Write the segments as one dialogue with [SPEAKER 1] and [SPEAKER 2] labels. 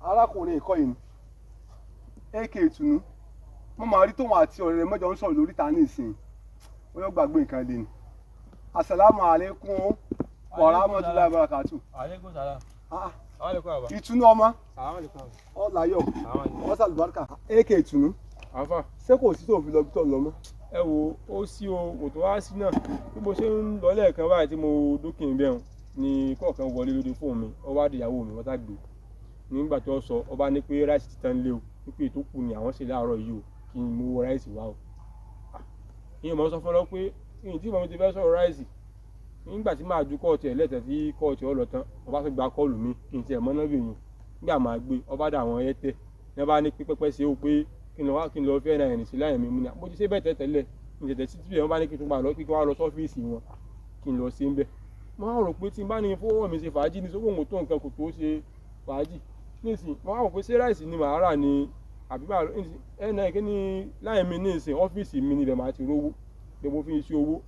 [SPEAKER 1] Arákùnrin ìkọ́ yìí ni AK Ìtùnú. Mo máa rí tóun àti ọ̀rẹ́ rẹ̀ mọ́jọ ń sọ̀rọ̀ lórí ta ní ìsìn, ó yọ gbàgbé nǹkan lé ni. Asalaamu aleykum wa rahmatulahi wa barakatu.
[SPEAKER 2] Aleykum salaam.
[SPEAKER 1] Ah,
[SPEAKER 2] Aleykum baba.
[SPEAKER 1] Ìtùnú ọmọ.
[SPEAKER 2] Aleykum.
[SPEAKER 1] Ọláyọ̀ ọsàlùbáríkà AK Ìtùnú.
[SPEAKER 2] Àfà.
[SPEAKER 1] Ṣé kò sí tó fi lọ bí tó ń lọ mọ́?
[SPEAKER 2] Ẹ wo, ó sí o, kò tó wá sí náà. Bí mo ṣe ń lọ lẹ́ẹ̀kan báyìí tí mo dókè ń bẹ̀rùn ni kọ̀ọ̀kan wọlé lórí fóònù mi, ó wá di ìyàwó mi, wọ́n tá gbé. Nígbà tí ó sọ, ó bá ní pé rice ti tán lé o, wípé ètò kù ni àwọn ṣe láàárọ̀ yìí o, kí n mú rice wá o. Ìyẹn mo sọ fún ọ pé ìyẹn tí mo ti fẹ́ sọ̀rọ̀ rice. Nígbà tí màá ju call ẹ̀ lẹ́tẹ̀ tí call ọ̀ lọ tán, mo bá tún gba call mi, kí n tiẹ̀ mọ́ náà bèèyàn. Nígbà máa gbé, ó bá dà àwọn Airtel. Ní wọ́n bá ní pé pẹ́pẹ́ ṣe ó pé kí n lọ wá, kí n lọ fẹ́ NIN sí láyé mi mú ni. Mo ti ṣe bẹ́ẹ̀ tẹ́lẹ̀. N tẹ̀tẹ̀ sí tí wọ́n bá ní kí n tún padà lọ, kí n wá lọ sọ́fíìsì wọn, kí n lọ sí ń bẹ̀. Mo wá rò pé tí n bá ní fowó mi ṣe fàájì ní sówó òun tó nǹkan kò tó ṣe fàájì. Nísìnyí, mo wá rò pé ṣé rice ni màá rà ni àbí bá NIN kí ni láyé mi nísìnyí, ọ́fíìsì mi níbẹ̀ màá ti rówó. Pé mo fi ń ṣe owó.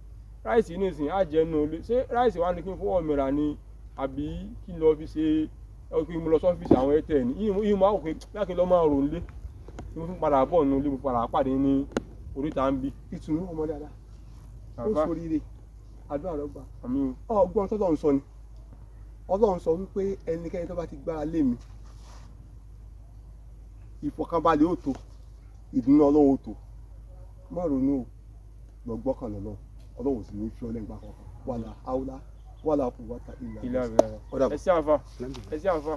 [SPEAKER 2] Rice nísìnyí á jẹ́ inú ilé. Ṣé rice wá ní kí n fowó mi rà ni àbí kí n lọ fi ṣe, kí n lọ sọ́fíìsì àwọn Airtel ni? Ìyẹn mo wá rò pé bóyá kí n lọ máa rò nílé. Mo fi padà bọ̀ nínú ilé, mo padà pàdé ní oríta ń bí.
[SPEAKER 1] Ìtùnú ọmọ dáadáa, ó
[SPEAKER 2] Àfà.
[SPEAKER 1] ṣoríire, àdúrà rẹ gbà.
[SPEAKER 2] Àmín.
[SPEAKER 1] Ọgbọ́n tọ́lọ́run sọ ni, Ọlọ́run sọ wípé ẹnikẹ́ni tó bá ti gbára lé mi, ìfọ̀kànbalẹ̀ ó tó, ìdùnnú Ọlọ́run ó tó. Má ronú o, lọ gbọ́kàn lọ́lọ́run, Ọlọ́run ò sì ní fi ọ́ lẹ́gbàá kankan. Wàlà áwùlá wàlà quwwata illa
[SPEAKER 2] Ilé
[SPEAKER 1] billah.
[SPEAKER 2] àbẹ̀rẹ̀.
[SPEAKER 1] Ó dàbọ̀.
[SPEAKER 2] Ẹ sí àfà. Ẹ sí àfà.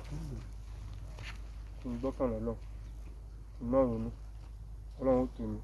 [SPEAKER 2] Kí n gbọ́kàn lọ́lọ́run. Kí n má ronú. Ọlọ́run ó tù mí.